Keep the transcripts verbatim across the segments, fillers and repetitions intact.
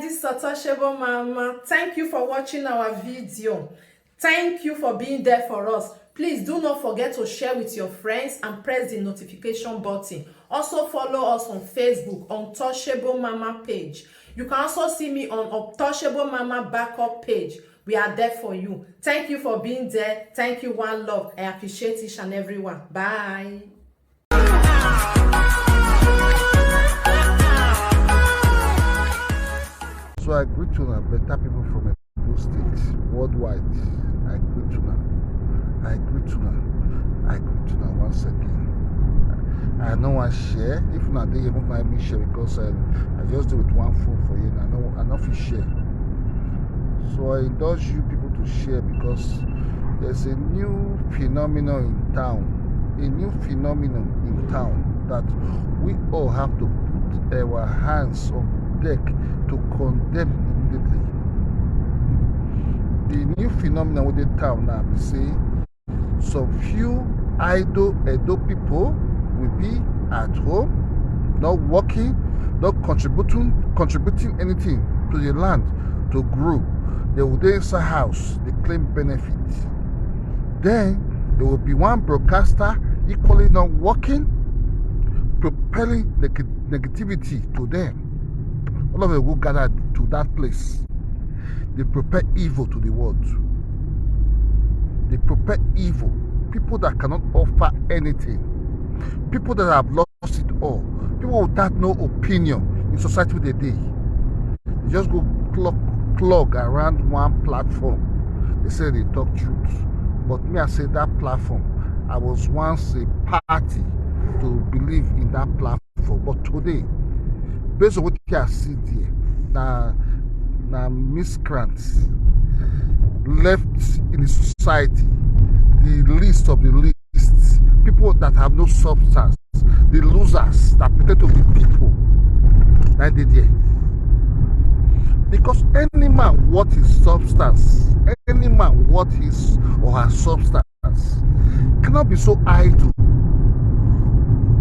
This is Untouchable Mama. Thank you for watching our video. Thank you for being there for us. Please do not forget to share with your friends and press the notification button. Also follow us on Facebook, Untouchable Mama page. You can also see me on Untouchable Mama backup page. We are there for you. Thank you for being there. Thank you, one love. I appreciate each and every one. Bye. So I greet una, better people from Edo State, worldwide. I greet una. I greet una. I greet una once again. I no wan share. If una dey here, make una help me share, because I, I just dey with one phone for here. I no, I no fit share. So I indulge you people to share, because there's a new phenomenon in town. A new phenomenon in town that we all have to put our hands on deck to condemn immediately. The new phenomenon wey dey town now be say some few idle Edo people will be at home, not working, not contributing contributing anything to the land to grow. They will dey inside house, dey claim benefit. Then there will be one broadcaster equally not working, propelling neg- negativity to them. All of them go gather to that place. They propel evil to the world. They propel evil. People that cannot offer anything. People that have lost it all. People without no opinion in society wey dey dey. They just go clog, clog around one platform. They say they talk truth. But me, I say that platform, I was once a party to believe in that platform. But today, based on what I see there, na na miscreants left in the society, the least of the least, people that have no substance, the losers that pretend to be people, that they there. Because any man worth his substance, any man worth his or her substance cannot be so idle,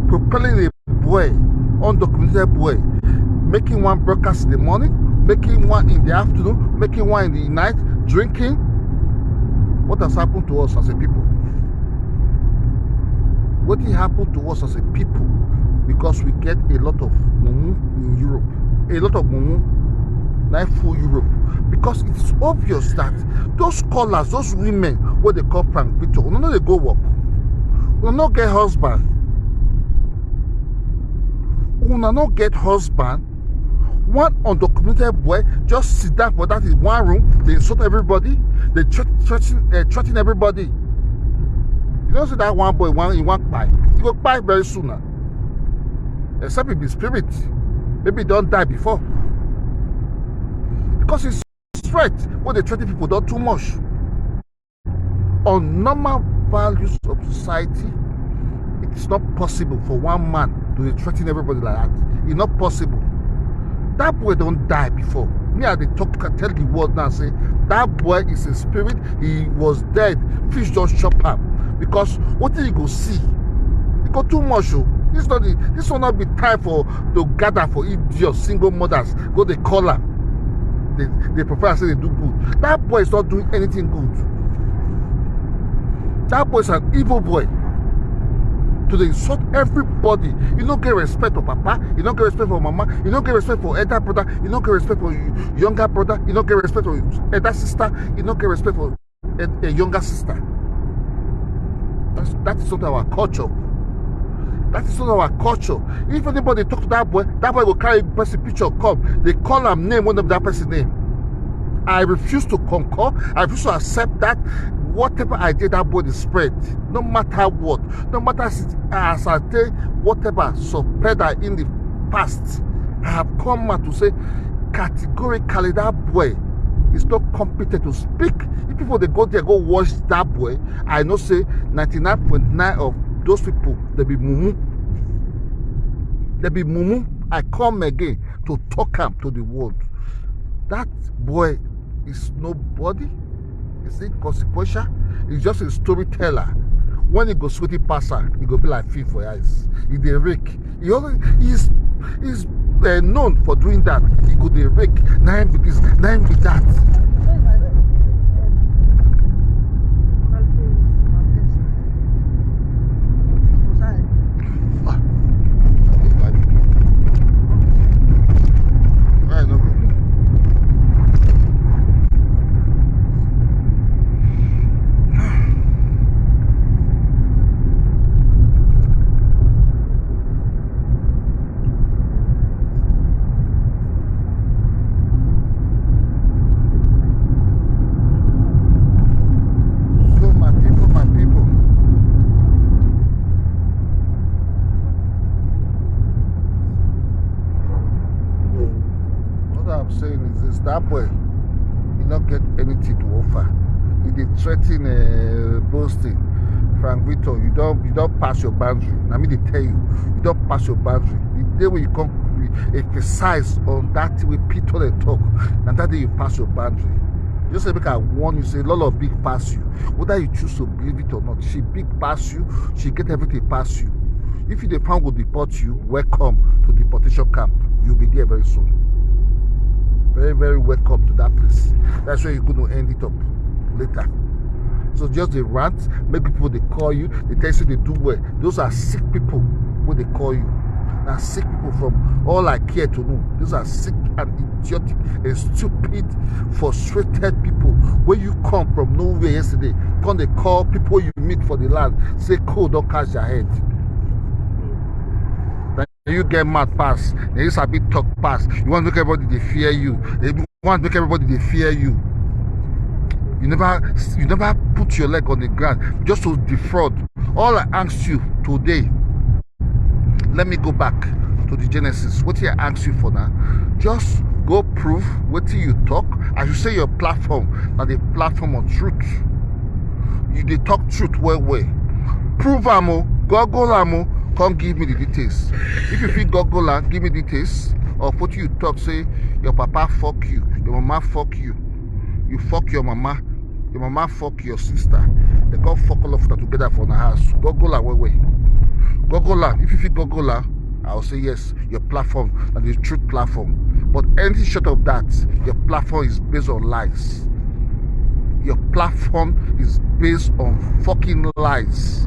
propelling a boy, undocumented boy, making one broadcast in the morning, making one in the afternoon, making one in the night, drinking. What has happened to us as a people? What happened to us as a people? Because we get a lot of mumu in Europe, a lot of mumu, like full Europe. Because it's obvious that those callers, those women, what they call prank picture, una no dey go work, una no get husband, una no get husband. One undocumented boy just sit down for that in one room. They insult everybody. They threat, threaten, uh, threaten everybody. You know, say that one boy, one in one kpai, he go kpai very soon now. Except he be spirit, maybe he don die before. Because his threat wey dey threaten people don too much. On normal values of society, it's not possible for one man to dey threaten everybody like that. It's not possible. That boy don die before. Me, I dey talk, I tell the world now, say that boy is a spirit. He was dead. Fish don chop am. Because wetin you go see, e go too much o. This not the, this one not be time for to gather for idiot single mothers. Go dey call am. They, they prefer say they do good. That boy is not doing anything good. That boy is an evil boy. To dey insult everybody. You no get respect for papa. You no get respect for mama. You no get respect for elder brother. You no get respect for younger brother. You no get respect for elder sister. You no get respect for a, a younger sister. That's, that is not our culture. That is not our culture. If anybody talk to that boy, that boy will carry person picture come. They call am name, one of that person name. I refuse to concur. I refuse to accept that. Whatever idea that boy dey spread, no matter what, no matter as it, as I take whatever spread in the past, I have come out to say categorically that boy is not competent to speak. If people dey go there go watch that boy, I know say ninety-nine point nine of those people, they be mumu. They be mumu. I come again to talk am to the world. That boy is nobody. Is inconsequential. He's just a storyteller. When he go sweetie passer, he go be like film for eyes. He dey rake. He always, he's, he's uh, known for doing that. He go dey rake, na him be this, na him be that. Ah. Why no go? So my people, my people, what I'm saying is this: that boy, he not get anything to offer. He dey threaten, uh, boasting. Frank Victor, you don't, you don't pass your boundary. Let me dey tell you, you don't pass your boundary. The day when you come emphasize on that thing wey Peter dey talk, na that day you pass your boundary. Just say, make I warn you, say Lolo big pass you. Whether you choose to believe it or not, she big pass you. She get everything pass you. If you dey plan go deport you, welcome to deportation camp. You'll be there very soon. Very, very welcome to that place. That's where you're going to end it up later. So just dey rant, make people dey call you, dey tell you say dey do well. Those are sick people wey dey call you. Na sick people from all I care to know. Those are sick and idiotic and stupid, frustrated people wey you come from nowhere yesterday, come dey call people you meet for the land, say cold don catch their head. Na you get mouth pass, na you sabi talk pass. You want make everybody dey fear you. You want make everybody dey fear you. You never, you never put your leg on the ground just to defraud. All I ask you today, let me go back to the genesis. Wetin I ask you for now? Just go prove wetin you talk. As you say, your platform na the platform of truth. You dey talk truth well well. Prove am o, Google am o, come give me the details. If you fit Google am, give me details of wetin you talk, say your papa fuck you, your mama fuck you, you fuck your mama, your mama fuck your sister. They come fuck all of una together for una house. Google am well well. Google am. If you fit Google am, I will say yes, your platform na the truth platform. But anything short of that, your platform is based on lies. Your platform is based on fucking lies.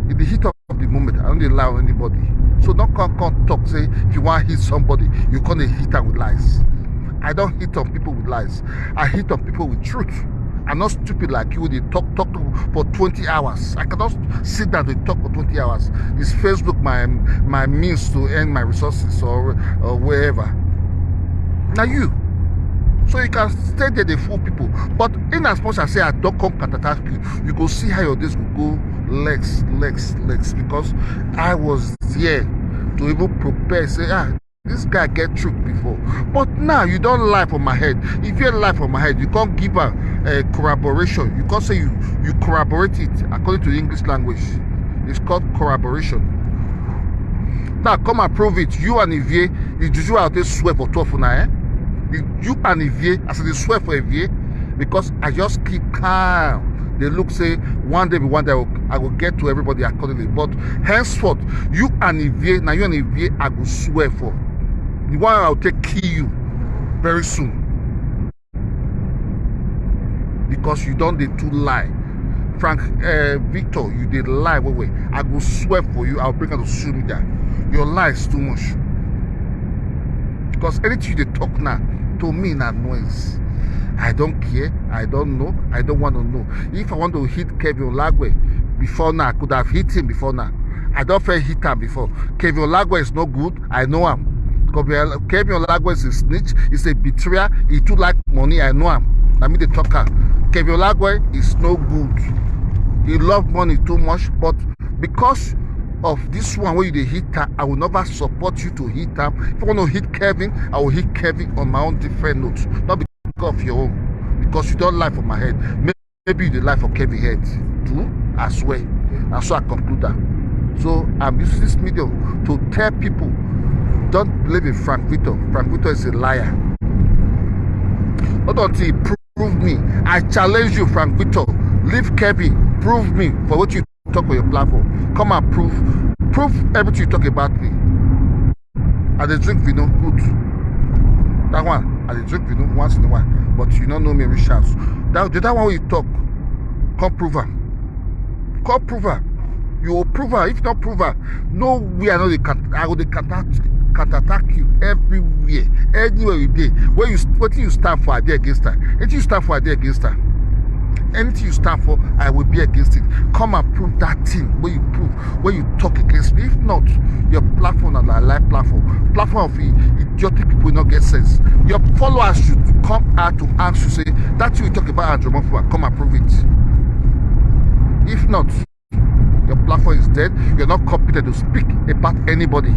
In the heat of the moment, I don't dey lie on anybody. So don't come, come talk say if you want hit somebody, you come dey hit am with lies. I don't hit on people with lies. I hit on people with truth. I'm not stupid like you. They talk, talk to, for twenty hours. I cannot sit down and talk for twenty hours. Is Facebook my, my means to earn my resources or, or wherever? Now you. So you can stay there, dey fool people. But in as much as say I don't come attack you, you go see how your days will go legs, legs, legs. Because I was there to even prepare, say, ah, this guy get truth before. But now you don't lie for my head. If you lie for my head, you can't give a, a corroboration. You can't say you, you corroborate it according to the English language. It's called corroboration. Now come and prove it. You and Ivie, the juju out there swear for twelve now, eh? You, you and Ivie, as they swear for Ivie, because I just keep calm. They look say one day be one day I will, I will get to everybody accordingly. But henceforth, you and Ivie, now you and Ivie, I go swear for. The one I will take kill you very soon. Because you don't dey too lie. Frank, uh, Victor, you dey lie well well. I go swear for you. I'll bring out to social media. Your lie is too much. Because anything you dey talk now, to me na noise. I don't care. I don't know. I don't want to know. If I want to hit Kevin Olagwe before now, I could have hit him before now. I don't fair hit him before. Kevin Olagwe is no good. I know him. Kevin Olagwe is a snitch. He's a betrayer. He too like money. I know him. Let me the talker. Kevin Olagwe is no good. He love money too much, but because of this one where you dey hit her, I will never support you to hit her. If I want to hit Kevin, I will hit Kevin on my own different notes, not because of your own, because you don't lie for my head. Maybe you dey lie for Kevin head too as well. And so I conclude that. So I'm using this medium to tell people, don't believe in Frank Victor. Frank Victor is a liar. Not until he prove me. I challenge you, Frank Victor. Leave Kevin. Prove me for what you talk on your platform. Come and prove, prove everything you talk about me. I dey drink vino, good. That one, I dey drink vino once in a while. But you no know me reach house. That, the other one wey you talk, come prove am. Come prove am. You go prove am. If not prove am, no way I no dey count-, I go dey counter, counterattack you everywhere. Anywhere you dey, where you, wetin you stand for, I dey against am. Anything you stand for, I dey against am. Anything you stand for, I will be against it. Come and prove that thing wey you prove, wey you talk against me. If not, your platform na lie, lie platform. Platform of i-, idiotic people wey no get sense. Your followers should come out to ask you, say, that thing you talk about Andrew Murphy, come and prove it. If not, your platform is dead. You're not competent to speak about anybody.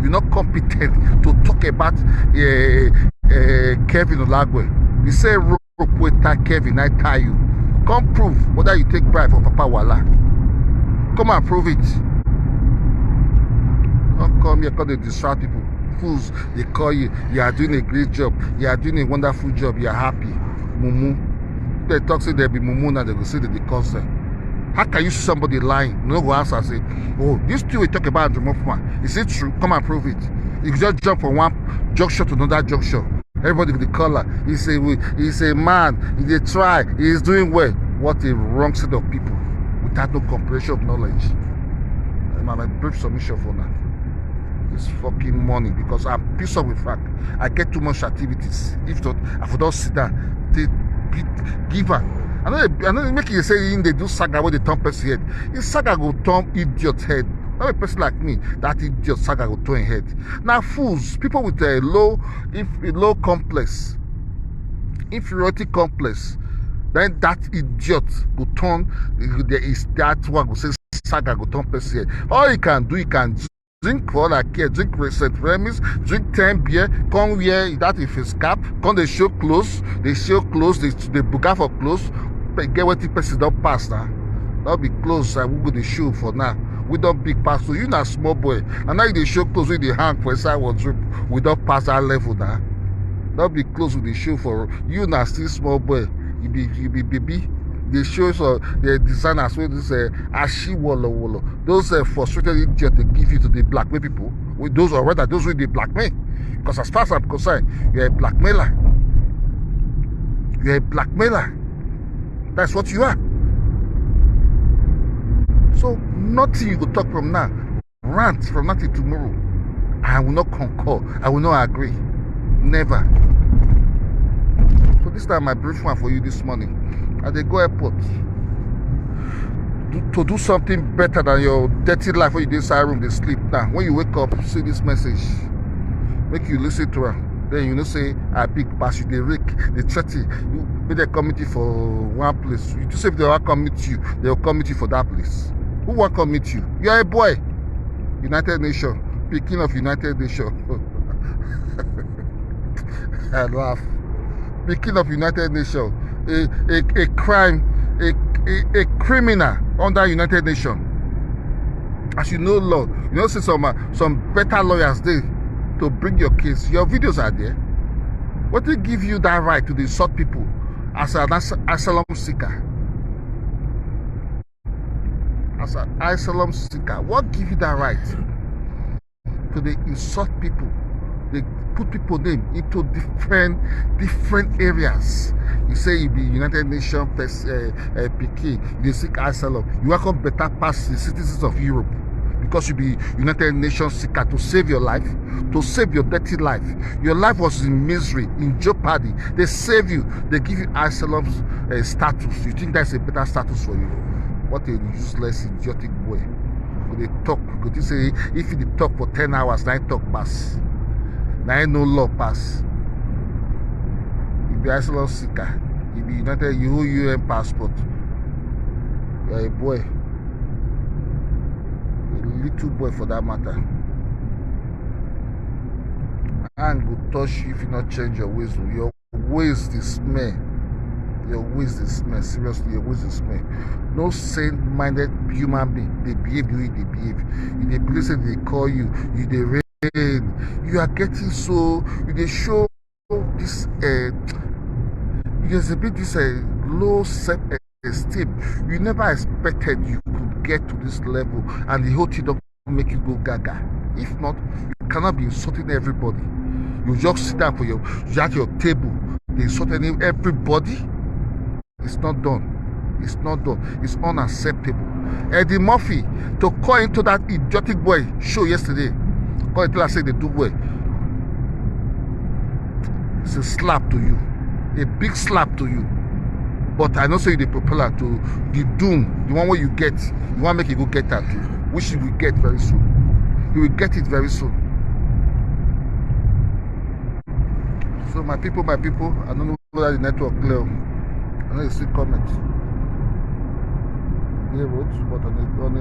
You're not competent to talk about, uh, uh, Kevin Olagwe. You say rope wey tie Kevin, I tie you. Come prove whether you take bribe for Papa Wala. Come and prove it. Don't come here, come dey distract people. Fools, they call you. You are doing a great job. You are doing a wonderful job. You are happy. Mumu. They talk say they be mumu now. They go say they dey curse them. How can you see somebody lying? No go answer, say, "Oh, this thing we talk about Andrew Mofman, is it true? Come and prove it." You just jump from one junction to another junction. Everybody with the color. He's a, he's a man. He dey try. He is doing well. What a wrong set of people without no comprehension of knowledge. And my, my brief submission for now. It's fucking money because I'm pissed off with fact. I get too much activities. If not, I for don sit down. They give her. I know they, I know they make you say in they do saga where they turn person head. If saga go turn idiot head, not a person like me, that idiot saga go turn head. Now fools, people with a low, if a low complex, inferiority complex, then that idiot go turn, there is that one go say saga go turn person head. All you can do, you can drink for all I care, drink Saint Remy's, drink ten beer, come wear that if it's cap, come they show clothes, they show clothes, they, they buga for clothes, but get what the person don't pass now. Not be clothes, I will go the show for now. We don't big pass, so you not small boy. And now you dey show clothes with the hang for inside wardrobe. We don't pass that level now. Not be clothes with the show for you now, still small boy. You be, you be baby. They show so the designers with this, uh, ashi wolo wolo. Those, uh, frustrated idiot they give you to the blackmail people. With those, or rather those with the blackmail. Because as far as I'm concerned, you're a blackmailer. You're a blackmailer. That's what you are. So nothing you go talk from now. Rant from now till tomorrow. I will not concur. I will not agree. Never. So this time, my brief one for you this morning. I dey go airport. Do, to do something better than your dirty life when you dey inside room, they sleep. Now, when you wake up, see this message. Make you listen to am. Then you know say I big pass you. They rake, they threaten. You, make they come meet you for one place. You just say if they want come meet you, they will come meet you for that place. Who want come meet you? You are a boy. United Nation, pikin of United Nation. I laugh. Pikin of United Nation, a, a, a crime, a, a, a criminal under United Nation. As you know law, you know see some, uh, some better lawyers dey to bring your case. Your videos are there. What will give you that right to insult people as an as-, asylum seeker? As an asylum seeker, what give you that right to dey insult people? They put people name into different, different areas. You say you be United Nations pers-, uh, uh, pikin, you dey seek asylum. You welcome better pass the citizens of Europe because you be United Nations seeker to save your life, to save your dirty life. Your life was in misery, in jeopardy. They save you. They give you asylum, uh, status. You think that's a better status for you? What a useless, idiotic boy. Go dey talk. Go think say if you dey talk for ten hours, na him talk pass. Na him no law pass. You be asylum seeker. You be United, you hold U N passport. You are a boy. A little boy for that matter. Hand go touch you if you not change your ways. Your ways dey smell. Your ways dey smell. Seriously, your ways dey smell. No sane-minded human being dey behave the way you dey behave. You dey believe say they call you. You dey rain. You are getting so, you dey show this, uh, there's a bit this, uh, low self-esteem. You never expected you could get to this level, and the whole thing don make you go gaga. If not, you cannot be insulting everybody. You just sit down for your, you at your table, they insult any, everybody. It's not done. It's not done. It's unacceptable. Eddie Murphy to call into that idiotic boy show yesterday. Call it like say they do well. It's a slap to you. A big slap to you. But I know say you the propeller to the doom, the one where you get, you want make you go get that too, which you will get very soon. You will get it very soon. So my people, my people, I don't know whether the network clear. I know you see comments. Yeah, what? But on the, on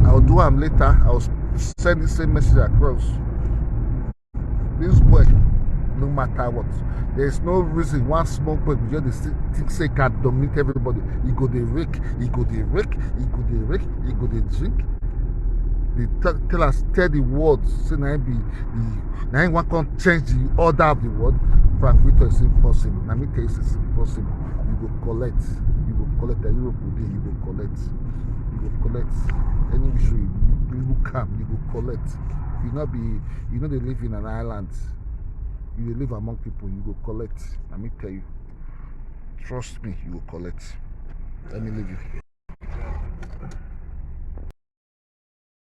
the, I'll do them later. I'll s- send the same message across. This boy, no matter what, there's no reason one small boy will just dey think say can dominate everybody. He go dey rake, he go dey rake, he go dey rake, he go dey drink. They tell, tell us, tell the world, say na him be the, na him one come change the order of the world. Frank Victor, is impossible. Na me tell you, it's impossible. You go collect, you go collect. The Europe will dey, you go collect, you go collect. Any issue you, you look am, you go collect. You not be, you know they live in an island. You dey live among people, you go collect. Na me tell you. Trust me, you go collect. Let me leave you.